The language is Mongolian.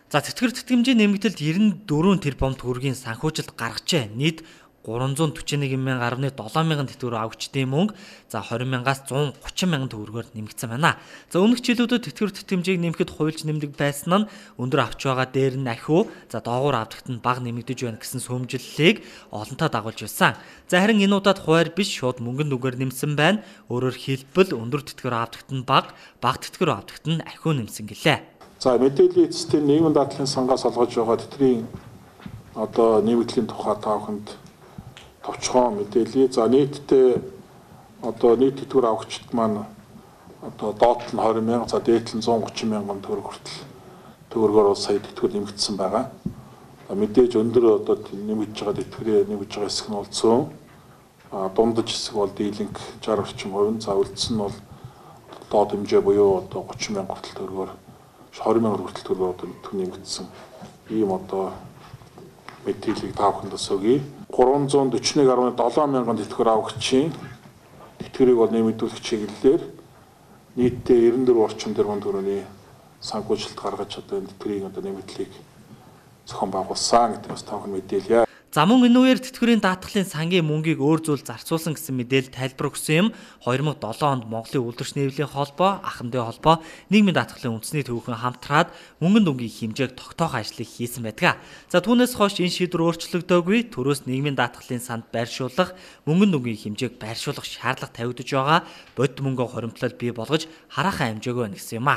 За, тэтгэвэр тэтгэмжийн нэмэгдэлд 94 тэрбум төгрөгийн санхүүжилт гаргажээ. Нийт 341.7 мянган тэтгэвэр авагчдын мөнгө за 20 мянгаас 130 мянган төгрөгөөр нэмэгдсэн байна. За, өмнөх жилүүдэд тэтгэвэр тэтгэмжийг нэмэхэд хуульч нэмдэг байсан нь өндөр авч байгаа дээр нь ахиу, за доогуур авдагт нь бага нэмэгдэж байна гэсэн шүүмжлэлийг олонтаа дагуулж байсан. За, харин энэ удаад хуваар биш, шууд мөнгөн нүгээр нэмсэн байна. Өөрөөр хэлбэл, өндөр тэтгэвэр авдагт нь бага, бага тэтгэвэр авдагт нь ахиу нэмсэн гэлээ. За, мэдээллийн эцэстийн нийгмийн даатгалын сангаас олгож байгаа тэтгэврийн одоо нэмэгдлийн тухай та бүхэнд товчхон мэдээлье. За, нийтдээ одоо нийт тэтгэвэр авагчид маань одоо доод нь 20 мянга, за дээд нь 130 мянган төгрөг хүртэл төгрөгөөр бол сая тэтгэвэр нэмэгдсэн байгаа. Мэдээж өндөр одоо нэмэгдэж байгаа тэтгэврээ нэмэгдэж байгаа хэсэг нь бол цөөн, дундаж хэсэг бол дийлэнх 60 орчим хувь, за үлдсэн нь бол доод хэмжээ буюу одоо 30 мянга хүртэл төгрөгөөр, 20 мянга хүртэл төгрөгөөр одоо нэмэгдсэн ийм одоо мэдээллийг та бүхэнд бас өгье. 341.7 мянган тэтгэвэр авагчийн тэтгэврийг бол нэмэгдүүлэх чиглэлээр нийтдээ 94 орчим тэрбум төгрөгийн санхүүжилт гаргаж одоо энэ тэтгэврийн одоо нэмэгдлийг зохион байгуулсан гэдэг бас та бүхэн мэдээлье. За, мөн энэ үеэр тэтгэврийн даатгалын сангийн мөнгийг өөр зүйл зарцуулсан гэсэн мэдээлэл тайлбар өгсөн юм. 2007 онд Монголын үйлдвэрч нийвлийн холбоо, Ахмадын холбоо, нийгмийн даатгалын үндэсний төвхөн хамтраад мөнгөн дүнгийн хэмжээг тогтоох ажлыг хийсэн байдаг. За, түүнээс хойш энэ шийдвэр өөрчлөгдөөгүй. Төрөөс нийгмийн даатгалын санд байршуулах, мөнгөн дүнгийн хэмжээг байршуулах шаардлага тавигдаж байгаа. Бодит мөнгөө хоримтлал бий болгож хараахан амжаагүй байна гэсэн юм а.